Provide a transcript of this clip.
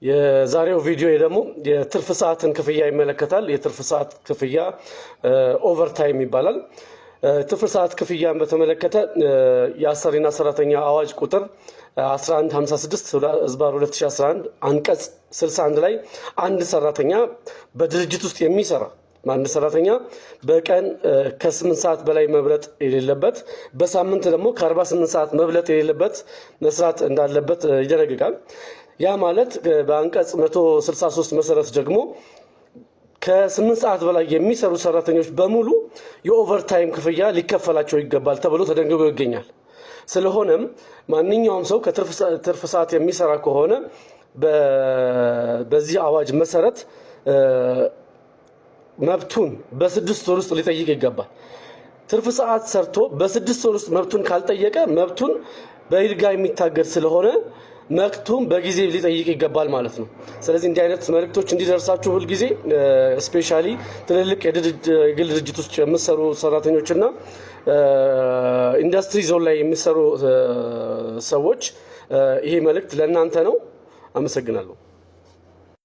የዛሬው ቪዲዮ ደግሞ የትርፍ ሰዓትን ክፍያ ይመለከታል። የትርፍ ሰዓት ክፍያ overtime ይባላል። ትርፍ ሰዓት ክፍያን በተመለከተ የአሰሪና ሰራተኛ አዋጅ ቁጥር 1156/2011 አንቀጽ 61 ላይ አንድ ሰራተኛ በድርጅት ውስጥ የሚሰራ አንድ ሰራተኛ በቀን ከ8 ሰዓት በላይ መብለጥ የሌለበት፣ በሳምንት ደግሞ ከ48 ሰዓት መብለጥ የሌለበት መስራት እንዳለበት ይደነግጋል። ያ ማለት በአንቀጽ 163 መሰረት ደግሞ ከ8 ሰዓት በላይ የሚሰሩ ሰራተኞች በሙሉ የ overtime ክፍያ ሊከፈላቸው ይገባል ተብሎ ተደንግጎ ይገኛል። ስለሆነም ማንኛውም ሰው ከትርፍ ሰዓት የሚሰራ ከሆነ በዚህ አዋጅ መሰረት መብቱን በ6 ወር ውስጥ ሊጠይቅ ይገባል። ትርፍ ሰዓት ሰርቶ በ6 ወር ውስጥ መብቱን ካልጠየቀ መብቱን በይርጋ የሚታገድ ስለሆነ መብቱን በጊዜ ሊጠይቅ ይገባል ማለት ነው። ስለዚህ እንዲህ አይነት መልእክቶች እንዲደርሳችሁ ሁልጊዜ especially ትልልቅ የግል ድርጅት ውስጥ የምትሰሩ ሰራተኞችና industry zone ላይ የሚሰሩ ሰዎች ይሄ መልእክት ለእናንተ ነው። አመሰግናለሁ።